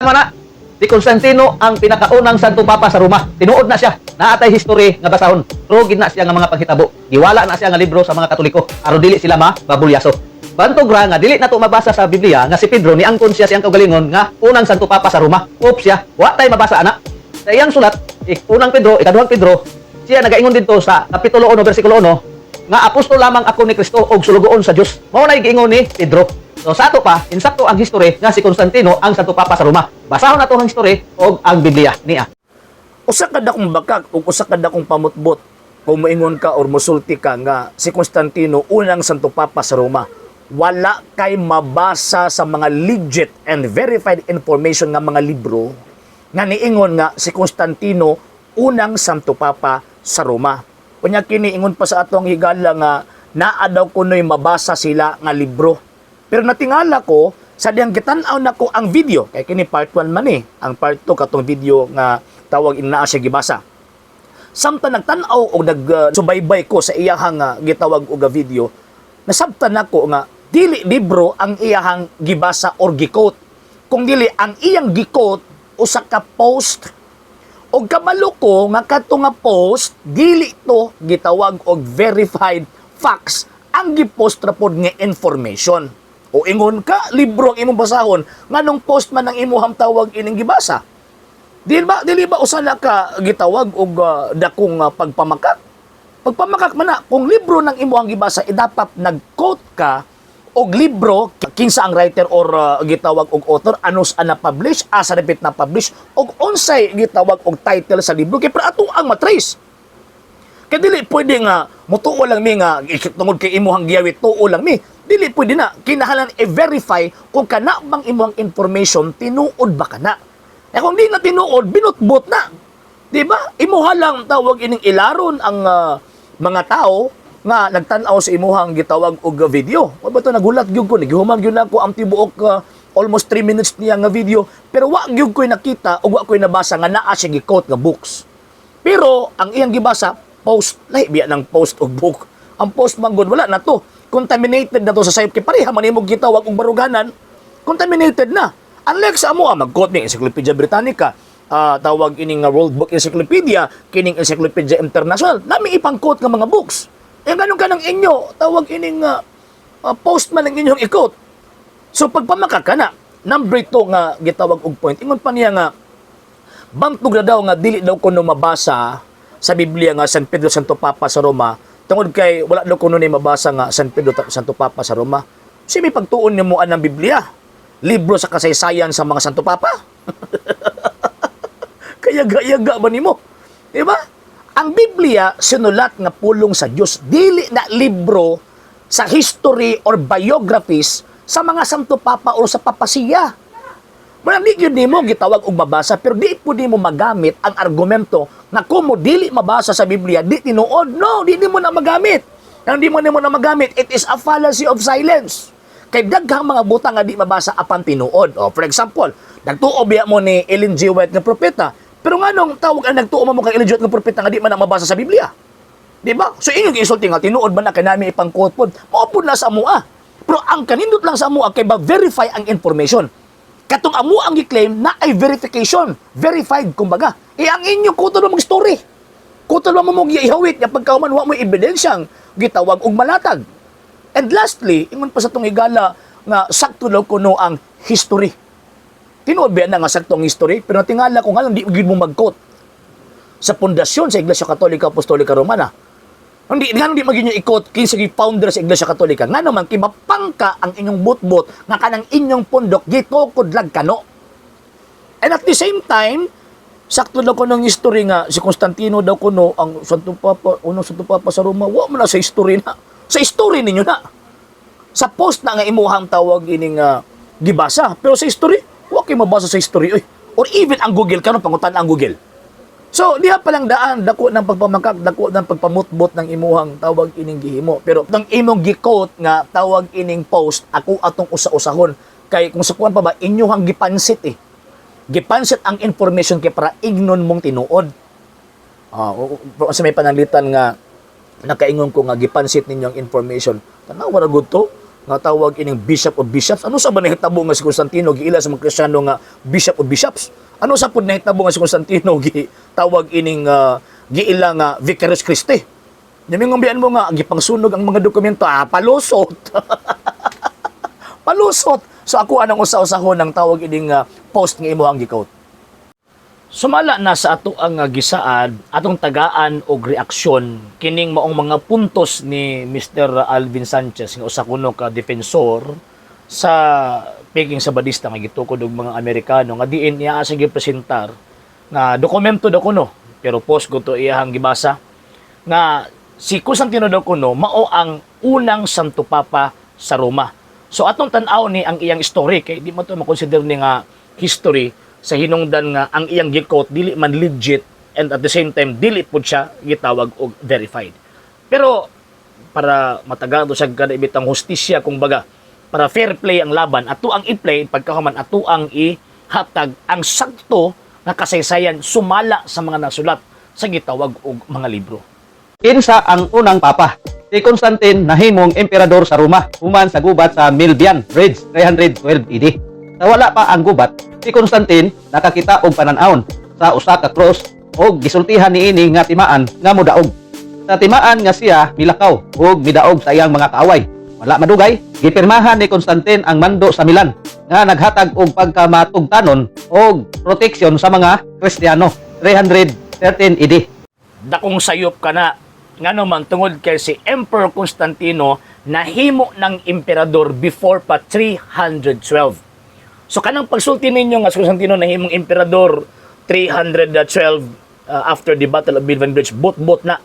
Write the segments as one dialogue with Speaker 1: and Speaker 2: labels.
Speaker 1: Man na. Si Constantino ang pinakaunang Santo Papa sa Roma. Tinuod na siya. Naa tay history nga basahon. True gid na siya nga mga panghitabo. Giwala na siya nga libro sa mga Katoliko aron dili sila mababulyaso. Bantog ra nga dili nato mabasa sa Biblia nga si Pedro niangkon siya siyang kaugalingon nga unang Santo Papa sa Roma. Pope siya. Wa tay mabasa ana. Sa iyang sulat, unang Pedro, ikaduhang Pedro, siya nagaingon didto sa kapitulo 1 bersikulo 1 nga apostol lamang ako ni Kristo og sulugoon sa Dios. Mao na giingon ni Pedro. So sa ato pa, insakto ang history nga si Constantino ang Santo Papa sa Roma. Basahon nato ang history og ang Biblia niya.
Speaker 2: Usa ka dakong bakak ug usa ka dakong pamutbot kung moingon ka or mosulti ka nga si Constantino unang Santo Papa sa Roma. Wala kay mabasa sa mga legit and verified information nga mga libro nga niingon nga si Constantino unang Santo Papa sa Roma. Unya kini ingon pa sa atong higala nga naa daw kuno'y mabasa sila nga libro. Pero natingala ko sa diyang gitan-aw nako ang video kay kini part 1 man eh. Ang part 2 katong video nga tawag naa siya gibasa. Samtang nagtan-aw og nagsubaybay ko sa iyahang gitawag og video, nasabtan nako nga dili libro ang iyahang gibasa or gi-quote. Kung dili ang iyang gi-quote usa ka post, og kabalo ko nga kadto nga post dili to gitawag og verified facts, ang gipost ra pod nga information. O ingon ka libro ang imong basahon, nganong post man ang imuhang tawag ining gibasa? Dili ba usa na ka gitawag og dakong pagpamakak? Pagpamakak man na kung libro ng imuhang gibasa, eh, dapat nag-quote ka og libro, kinsa ang writer or gitawag og author, anus na publish, asa dapit na publish, og unsay gitawag og title sa libro kay para ato ang matrace. Kay dili pwede nga mutuo lang mi nga tungod kay imuhang giyawit tuo lang mi. Dili pwede na, kinahanglan i-verify kung kana bang imuhang information tinuod ba kana. Eh kung di na tinuod, binutbut na. Di ba? Imuha lang tawag ining ilaron ang mga tao nga nagtan-aw sa imuhang gitawag og video. Wa ba to nagulat gyud ko, naghuman gyud nako ang tibuok almost 3 minutes niya nga video, pero wa gyud ko'y nakita ug wa ko'y nabasa nga naa siya gi-quote nga books. Pero ang iyang gibasa post, lahi biya ng post og book. Ang post man gud wala na to. Contaminated na to sa sayop kay pareha man imong gitawag og baruganan. Contaminated na. Unlike sa amo, mag-quote ni Encyclopedia Britannica, tawag ining nga World Book Encyclopedia, kining Encyclopedia International, nami ipang-quote nga mga books. Eh ganun ka ng inyo, tawag ining post man ang inyong i-quote. So pagpamakak ka na, number 2 nga gitawag og point, ingon pa niya nga bantog na daw nga dili daw kuno mabasa sa Biblia nga San Pedro Santo Papa sa Roma tungod kay wala daw kuno ni mabasa nga San Pedro Santo Papa sa Roma. Si may pagtuon nimo ang Biblia, libro sa kasaysayan sa mga Santo Papa. Kaya gayaga ba nimo? Di ba? Ang Biblia sinulat nga pulong sa Dios, dili na libro sa history or biographies sa mga Santo Papa o sa Papasiya. Wala di gyud nimo gitawag og mabasa, pero di po nimo magamit ang argumento nga kumo dili mabasa sa Biblia, di tinuod. No, di nimo na magamit. Ang di mo nimo na magamit, it is a fallacy of silence. Kay daghang mga butang nga di mabasa apan tinuod. Oh, for example, nagtuo biya mo ni Ellen G. White nga propeta, pero nganong tawag ang nagtuo mo kay Ellen G. White nga propeta nga di man na mabasa sa Biblia? Di ba? So inyong giinsulti nga tinuod ba na kay nami ipang-quote pod? Mao pod na sa amua. Pero ang kanindot lang sa amua kay ba verify ang information. Katong amo ang gi-claim na ay verification, verified kumbaga. Eh ang inyo kuto mo mag-story. Kuto mo mo gihawit nga pagkauman wa mo ebidensyang gitawag og malatag. And lastly, ingon pa sa tong higala nga sakto daw kuno ang history. Tinuod ba na nga sakto ang history? Pero tingala ko nga di gyud mo mag-quote sa pundasyon sa Iglesia Katolika Apostolika Romana. Hindi nga hindi maging yung i-quote kinsa gi founder sa Iglesia Katolika. Nga naman kay mapangka ang inyong butbot nga kanang inyong pundok gitukod lag kano. And at the same time, sakto daw kuno ang history nga si Constantino daw kuno ang Santo Papa, unang Santo Papa sa Roma. Wa man na sa history na. Sa history ninyo na. Sa post na nga imuhang tawag ining gibasa. Pero sa history, wa kay mabasa sa history oy. Or even ang Google, karon pangutan ang Google. So, diha pa lang daan, dako ng pagpamakak, dako ng pagpamutbot ng imuhang tawag ining gihimo. Pero ng imong gi-quote nga tawag ining post, ako atong usa-usahon. Kay kung sa kuwan pa ba, inyuhang gipansit eh. Gipansit ang information kay para ignon mong tinuod. Ah, sa may pananglitan nga nakaingon ko nga gipansit ninyo ang information. Tanawa ra gud to. Nga tawag ining Bishop of Bishops. Ano sa ba nahitabo nga si Constantino giila sa mga Kristiyano nga Bishop of Bishops? Ano sa pud nahitabo nga si Constantino gi tawag ining giila nga Vicarius Christi? Nyamingong mo nga gipangsunog ang mga dokumento, ah, palusot. Palusot. So ako anang usa-usahon ang tawag ining post nga imo ang gi-quote. Sumala na sa ato ang gisaad, atong tagaan og reaksyon kining maong mga puntos ni Mr. Alvin Sanchez nga usa kuno ka defensor sa Peking Sabadista nga gitukod og mga Amerikano nga diin niya sa gipresentar nga dokumento daw kuno, pero post ko to iyahang gibasa nga si Constantino daw kuno mao ang unang Santo Papa sa Roma. So atong tan-aw ni ang iyang story kay di mo to makonsider ni nga history sa hinungdan nga ang iyang gi-quote dili man legit and at the same time dili pud siya gitawag og verified. Pero para matagaan to siya kada ibitang hustisya, kung baga para fair play ang laban, ato ang i-play pagkahuman ato ang ihatag ang sakto nga kasaysayan sumala sa mga nasulat sa gitawag og mga libro.
Speaker 1: Kinsa ang unang papa? Si Constantine nahimong emperador sa Roma human sa gubat sa Milvian Bridge 312 AD. Sa wala pa ang gubat, si Constantine nakakita og panan-awon sa usa ka cross og gisultihan niini nga timaan nga modaog. Sa timaan nga siya milakaw ug midaog sa iyang mga kaaway. Wala madugay, gipirmahan ni Constantine ang mando sa Milan nga naghatag og pagkamatugtanon og proteksyon sa mga Kristiyano 313 AD.
Speaker 2: Dakong sayop ka na. Ngano man, tungod kay si Emperor Constantino nahimo ng emperador before pa 312. So kanang pagsulti ninyo nga si Constantino nahimong emperador 312 after the Battle of Milvian Bridge, bot-bot na,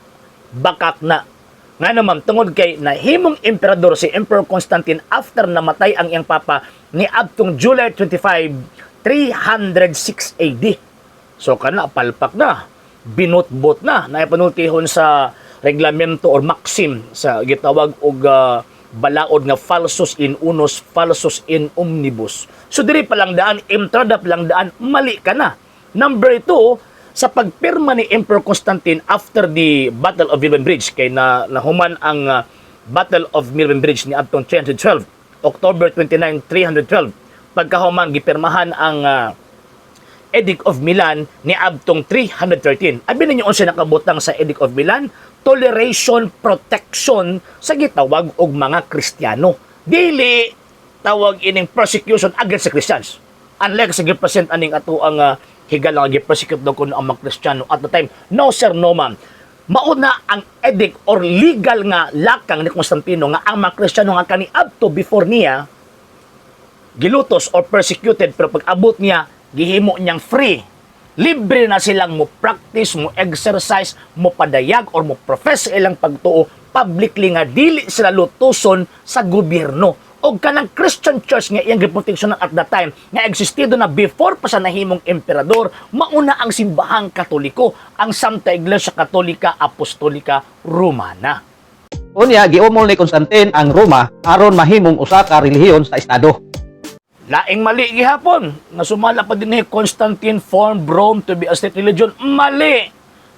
Speaker 2: bakak na. Nga naman, tungod kay nahimong emperador si Emperor Constantine after namatay ang iyang papa ni adtong July 25, 306 AD. So kana palpak na, binotbot na, naipanultihon sa reglamento or maxim sa gitawag og balaod nga falsus in unos, falsus in omnibus. So diri pa lang daan, entrada pa lang daan, mali ka na. Number 2, sa pagpirma ni Emperor Constantine after the Battle of Milvian Bridge, kay na nahuman ang Battle of Milvian Bridge ni adtong 312, October 29, 312. Pagkahuman, gipirmahan ang Edict of Milan ni adtong 313. Abi ninyo unsa nakabutang sa Edict of Milan? Toleration, protection sa gitawag og mga Kristiyano. Dili tawag ining persecution against the Christians. Unlike sa gipresent aning ato ang higala nga gi-persecute daw kuno ang mga Kristiyano at the time. No sir, no ma'am. Mauna ang edict or legal nga lakang ni Constantino nga ang mga Kristiyano nga kaniadto before niya gilutos or persecuted, pero pag abot niya gihimo niyang free, libre na silang mo practice, mo exercise, mo padayag or mo profess sa ilang pagtuo publicly nga dili sila lutuson sa gobyerno. Og kanang Christian Church nga iyang giproteksyonan at that time nga existido na before pa sa nahimong emperador, mauna ang Simbahang Katoliko, ang Santa Iglesia Katolika Apostolika Romana.
Speaker 1: Unya giumol ni Constantine ang Roma aron mahimong usa ka relihiyon sa estado.
Speaker 2: Laing mali gihapon. Nga sumala pa din ni Constantine formed Rome to be a state religion. Mali!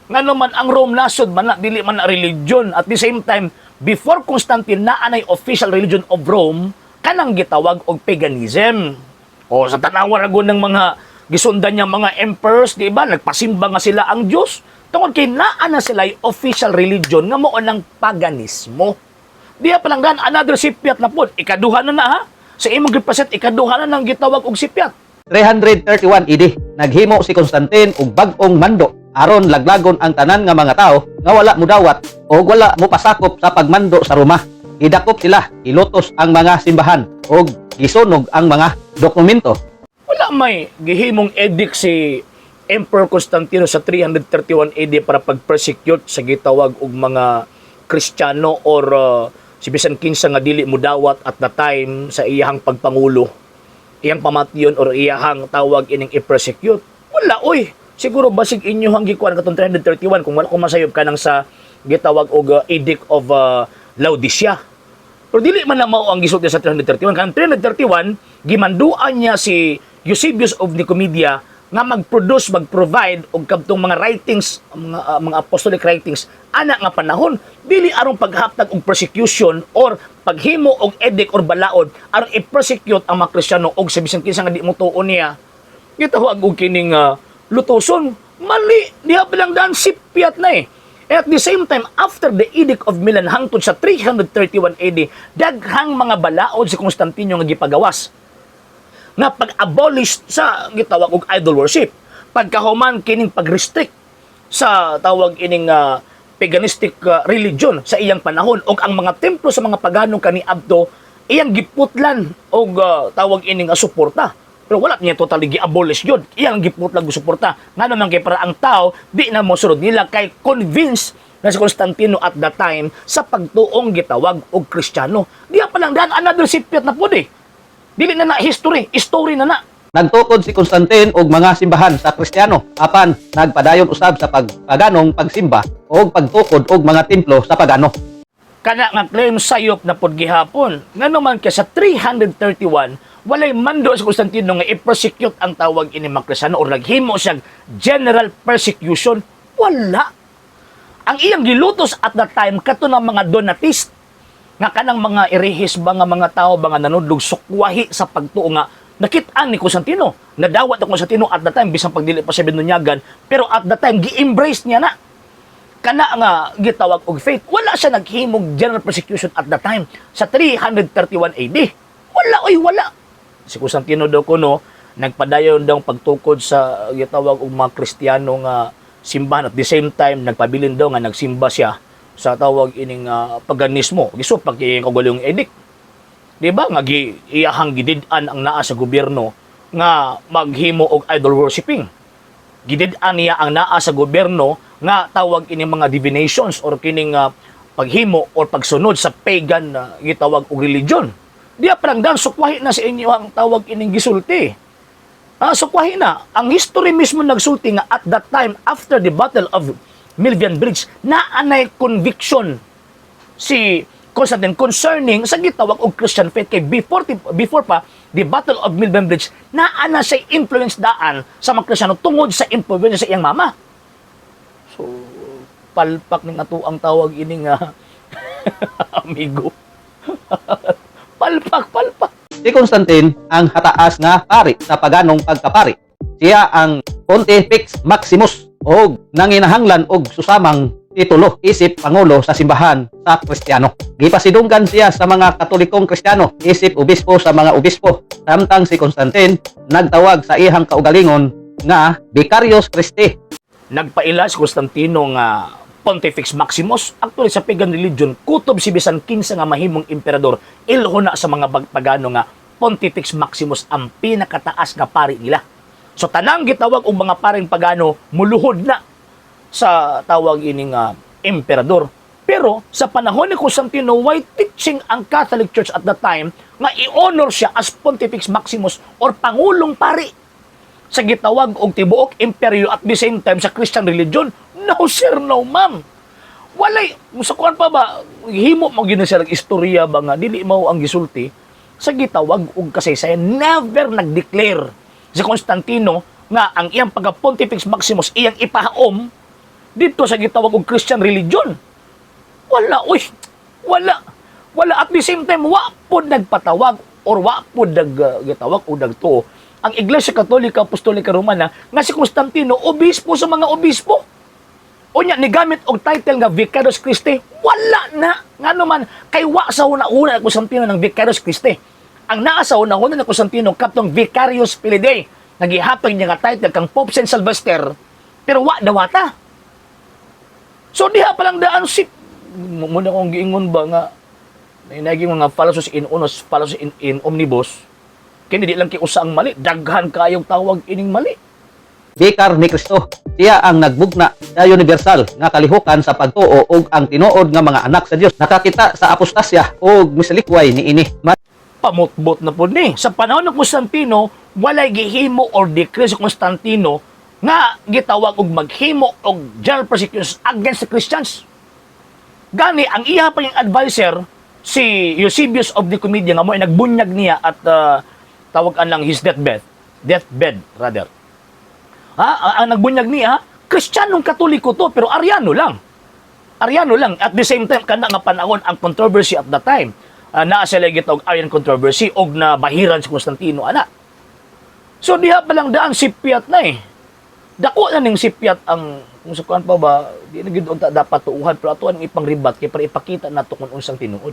Speaker 2: Nga naman ang Rome nasod man na, dili man na religion. At the same time, before Constantine naa nay official religion of Rome, kanang gitawag og paganism. O sa tanawa ra gud ng mga gisundan niya mga emperors, di ba? Nagpasimba nga sila ang Diyos. Tungod kay naa na sila official religion nga mao ng paganismo. Diya pa lang gan, another sipyat na pod. Ikaduha na na ha. Sa imong gipresent, ikaduha na nang gitawag og sipyat.
Speaker 1: 331 AD, naghimo si Constantine og bag-ong mando aron laglagon ang tanan nga mga tawo nga wala mudawat o wala mopasakop sa pagmando sa Roma. Gidakop sila, gilutos ang mga simbahan ug gisunog ang mga dokumento.
Speaker 2: Wala may gihimong edict si Emperor Constantino sa 331 AD para pag-persecute sa gitawag og mga Kristiyano or si bisan kinsa nga dili mudawat at the time sa iyahang pagpangulo. Iyang pamatyon or iyahang tawag ining i-persecute. Wala oy. Siguro basig inyo ang gikuan katong 331 kung wala ko masayop kanang sa gitawag og Edict of Laodicea. Pero dili man na mao ang gisulti sa 331. Kanang 331, gimanduan niya si Eusebius of Nicomedia nga mag-produce, mag-provide og kadtong mga writings, mga apostolic writings ana nga panahon, dili aron paghatag og persecution or paghimo og edict or balaod aron i-persecute ang mga Kristiyano og sa bisan kinsa nga di mo tuo niya, gitawag og kining lutuson. Mali diha pa lang daan, sipyat na eh. And at the same time, after the Edict of Milan hangtod sa 331 AD, daghang mga balaod si Constantino nga gipagawas nga pag-abolish sa gitawag og idol worship. Pagkahuman kining pag-restrict sa tawag ining paganistic religion sa iyang panahon og ang mga templo sa mga pagano kaniadto iyang giputlan og tawag ining suporta. Pero wala niya totally gi-abolish yun. Iyang giputlan og suporta. Ngano man kay para ang tao di na mosunod nila kay convince na si Constantino at that time sa pagtuong gitawag og Kristiyano. Diya pa lang daan, another sipyat na pud eh. Dili na na history, story na na.
Speaker 1: Nagtukod si Constantine og mga simbahan sa Kristiyano apan nagpadayon usab sa pagpaganong pagsimba og pagtukod og mga templo sa pagano.
Speaker 2: Kana nga claim, sayop na pod gihapon. Ngano man kay sa 331 walay mando si Constantino nga i-persecute ang tawag ini mga Kristiyano or naghimo siyang general persecution? Wala. Ang iyang gilutos at that time kato ng mga Donatist nga kanang mga erehis ba nga mga tao ba nga nanudlog sukwahi sa pagtuo nga nakit-an ni Constantino. Nadawat ni Constantino at that time, bisan pagdili pa siya binunyagan, pero at that time gi-embrace niya na kana nga gitawag og faith. Wala siya naghimog general persecution at that time sa 331 AD. Wala oy, wala. Si Constantino daw kuno nagpadayon daw pagtukod sa gitawag og mga Kristiyano nga simbahan, at the same time nagpabilin daw nga nagsimba siya sa tawag ining paganismo. Gisupak iyang kaugalingong edict. Di ba nga gi iyahang gidid-an ang naa sa gobyerno nga maghimo og idol worshiping? Gidid-an niya ang naa sa gobyerno nga tawag ini mga divinations or kining paghimo or pagsunod sa pagan na gitawag og religion. Diya parang dan, sukwahi na sa inyo ang tawag ining gisulti. Sukwahi na. Ang history mismo nagsulti nga at that time, after the Battle of Milvian Bridge, naanay conviction si Constantine concerning sa gitawag og Christian faith, kay before pa the Battle of Milvian Bridge, naa na siya influence daan sa mga Kristiyano tungod sa influence sa iyang mama. So palpak ning ato ang tawag ini nga amigo. Palpak, palpak.
Speaker 1: Si Constantine ang hataas nga pari sa paganong pagkapari. Siya ang Pontifex Maximus og nanginahanglan og susamang titulo isip pangulo sa simbahan sa Kristiyano. Gipasidunggan siya sa mga Katolikong Kristiyano isip obispo sa mga obispo. Samtang si Constantine nagtawag sa iyang kaugalingon nga Vicarius Christi.
Speaker 2: Nagpaila si Constantino nga Pontifex Maximus. Actually, sa pagan religion, kutob si bisan kinsa nga mahimong emperador, ilho na sa mga pagano nga Pontifex Maximus ang pinakataas nga pari nila. So tanang gitawag og mga paring pagano muluhod na sa tawag ini nga emperador. Pero sa panahon ni Constantino, way teaching ang Catholic Church at that time nga i-honor siya as Pontifex Maximus or pangulong pari sa gitawag og tibuok imperyo at the same time sa Christian religion. No sir, no ma'am. Walay, sa kuan pa ba, himo mo gyud na siya istorya ba nga dili mao ang gisulti sa gitawag og kasaysayan. Never nag-declare si Constantino nga ang iyang pagka Pontifex Maximus iyang ipahaom dito sa gitawag og Christian religion. Wala, uy. Wala. Wala. At the same time, wa pod nagpatawag or wa pod nag gitawag o nagtuo ang Iglesia Katolika Apostolika Romana nga si Constantino obispo sa mga obispo. Unya ni gamit og title nga Vicarius Christi, wala na. Ngano man kay wa sa una-una ni Constantino ng Vicarius Christi. Ang naa sa una-una ni Constantino katong Vicarius Filii Dei. Nagihatag niya nga title kang Pope Saint Sylvester, pero wa dawata. So diha pa lang daan si muna kong giingon ba nga naging mga falsus in unos, falsus in omnibus. Kini di lang kay usa ang mali, daghan kayong tawag ining mali.
Speaker 1: Bikar ni Kristo. Siya ang nagbugna sa universal nga kalihukan sa pagtuo ug ang tinuod nga mga anak sa Dios. Nakakita sa apostasya ug misalikway niini.
Speaker 2: Pamutbot na po ni. Sa panahon ng Constantino, walay gihimo or decree si Constantino nga gitawag og maghimo og general persecutions against the Christians. Gani, ang iya pa yung advisor, si Eusebius of Nicomedia, nga mo ay nagbunyag niya at tawag lang his deathbed, deathbed rather. Ha, ang nagbunyag niya, Kristiyanong Katoliko to, pero Ariano lang. Ariano lang. At the same time, kana nga panahon, ang controversy at the time, naa sila gitawag Arian controversy og na bahiran si Constantino ana. So diha pa lang daan sipyat na eh. Dako na ning sipyat ang kung sa kuan pa ba, di na gyud unta dapat tuuhan, pero ato ang ipangribat kay para ipakita nato kung unsang tinuod.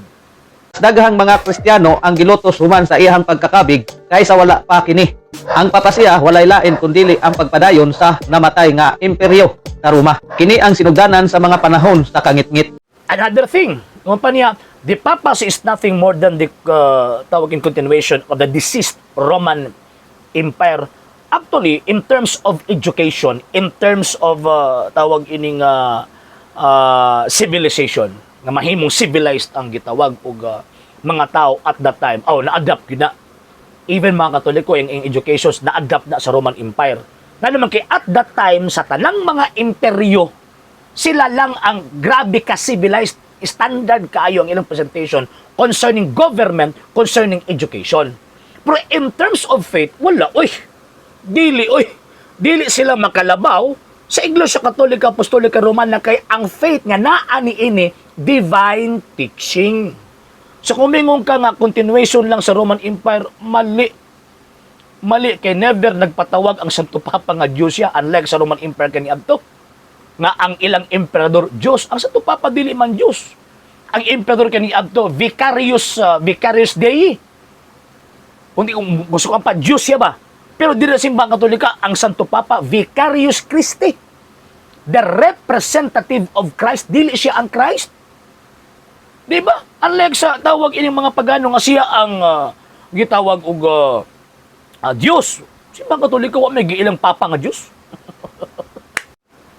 Speaker 1: Daghang mga Kristiyano ang gilutos human sa iyang pagkakabig kaysa wala pa kini. Ang papasiya walay lain kundili ang pagpadayon sa namatay nga imperyo sa Roma. Kini ang sinugdanan sa mga panahon sa kangitngit.
Speaker 2: Another thing, kung pa niya, the papacy is nothing more than the tawag in continuation of the deceased Roman Empire. Actually, in terms of education, in terms of tawag ining civilization, nga mahimong civilized ang gitawag og mga tao at that time. Oh, na-adapt gyud na. Even mga Katoliko, yung educations, na-adapt na sa Roman Empire. Nga naman kay at that time, sa tanang mga imperyo, sila lang ang grabe ka civilized, standard kaayo ang ilang presentation concerning government, concerning education. Pero in terms of faith, wala, uy. Dili, uy. Dili sila makalabaw sa Iglesia Katolika Apostolika Romana kay ang faith nga naa ni ini divine teaching. So kung mingon ka nga continuation lang sa Roman Empire, mali. Mali kay never nagpatawag ang Santo Papa nga Diyos siya, unlike sa Roman Empire kaniadto nga ang ilang emperador Diyos. Ang Santo Papa dili man Diyos. Ang emperador kaniadto vicarius Dei. Kundi kung gusto ka pa Diyos siya ba? Pero dili sa Simbahang Katolika, ang Santo Papa Vicarius Christi. The representative of Christ, dili siya ang Christ. Di ba? Unlike sa tawag ining mga pagano nga siya ang gitawag og Diyos. Simbahang Katolika wa may giilang papa nga Diyos.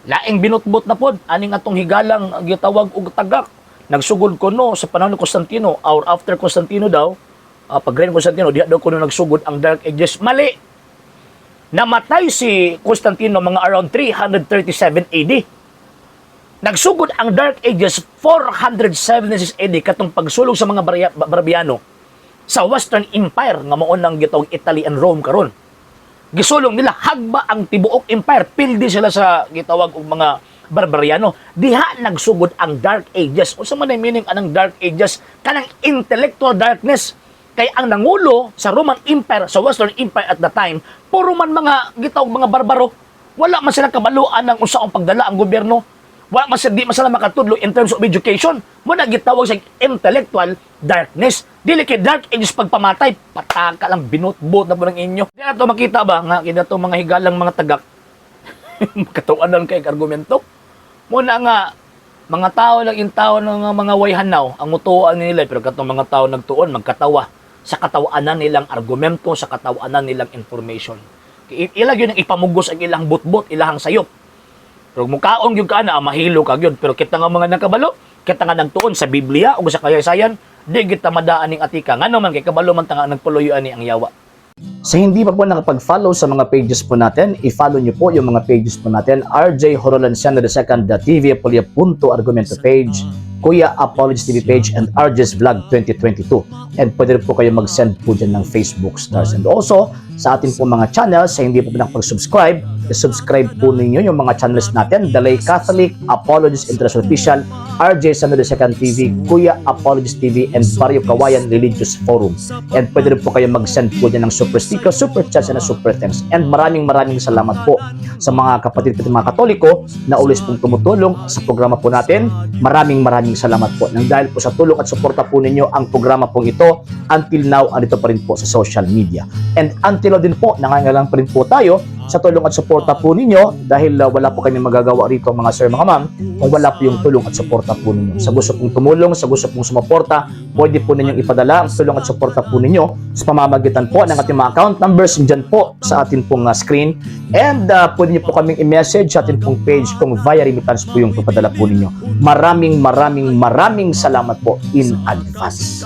Speaker 2: Laing binutbut na pod aning atong higalang gitawag og tagak. Nagsugod kuno sa panahon ni Constantino or after Constantino daw, pag reign Constantino, diha daw kuno nagsugod ang Dark Ages. Mali. Namatay si Constantino mga around 337 AD. Nagsugod ang Dark Ages 476 AD, katong pagsulog sa mga Barbiano sa Western Empire nga mao nang gitawag Italy and Rome karon. Gisulong nila, hagba ang tibuok empire, pildi sila sa gitawag og mga Barbariano. Diha nagsugod ang Dark Ages. Unsa man ang meaning anang Dark Ages? Kanang intellectual darkness, kay ang nangulo sa Roman Empire, sa Western Empire at the time, puro man mga gitawag mga barbaro. Wala man sila kabaluan ng unsaong pagdala ang gobyerno. Wala man sila, di man sila makatudlo in terms of education. Mo na gitawag sa intellectual darkness. Dili kay Dark Ages pagpamatay, pataka lang, binutbot na po ng inyo. Di na to makita ba nga kina to mga higalang mga tagak. Katuanan kay argumento. Muna nga mga tao lang in tao ng mga way hanaw ang mutuan nila, pero katong mga tao nagtuon magkatawa sa katawanan nilang argumento, sa katawanan nilang information. Ila gyud ang ipamugos ang ilang butbot, ilahang sayop. Pero mukaon gyud ka na, mahilo ka gyud. Pero kita nga mga nakabalo, kita nga nagtuon sa Biblia o sa kasaysayan, di kita madaan ning atika. Ngano man kay kabalo man ta nga nagpuluyo ani ang yawa.
Speaker 3: Sa hindi pa po nakapag-follow sa mga pages po natin, i-follow niyo po yung mga pages po natin. RJ Horolanciano II, TV Apolia Punto Argumento page, Kuya Apologies TV page, and RJ's Vlog 2022. And pwede rin po kayo mag-send po dyan ng Facebook stars. And also, sa atin po mga channels, sa hindi po nakapag-subscribe, i-subscribe po ninyo yung mga channels natin. The Lay Catholic, Apologies International Official, RJ Samuel II TV, Kuya Apologies TV, and Barrio Kawayan Religious Forum. And pwede rin po kayo mag-send po dyan ng super sticker, super chats, and super thanks. And maraming maraming salamat po sa mga kapatid ko mga Katoliko na always pong tumutulong sa programa po natin. Maraming maraming salamat po. Nang dahil po sa tulong at suporta po ninyo, ang programa pong ito until now andito pa rin po sa social media. And until now din po, nangangailangan pa rin po tayo sa tulong at suporta po ninyo dahil wala po kami magagawa rito, mga sir, mga ma'am, kung wala po yung tulong at suporta po ninyo. Sa gusto pong tumulong, sa gusto pong sumuporta, pwede po ninyong ipadala ang tulong at suporta po ninyo sa pamamagitan po ng ating mga account numbers dyan po sa atin pong screen. And pwede niyo po kaming i-message sa atin pong page kung via remittance po yung papadala po ninyo. Maraming maraming maraming salamat po in advance.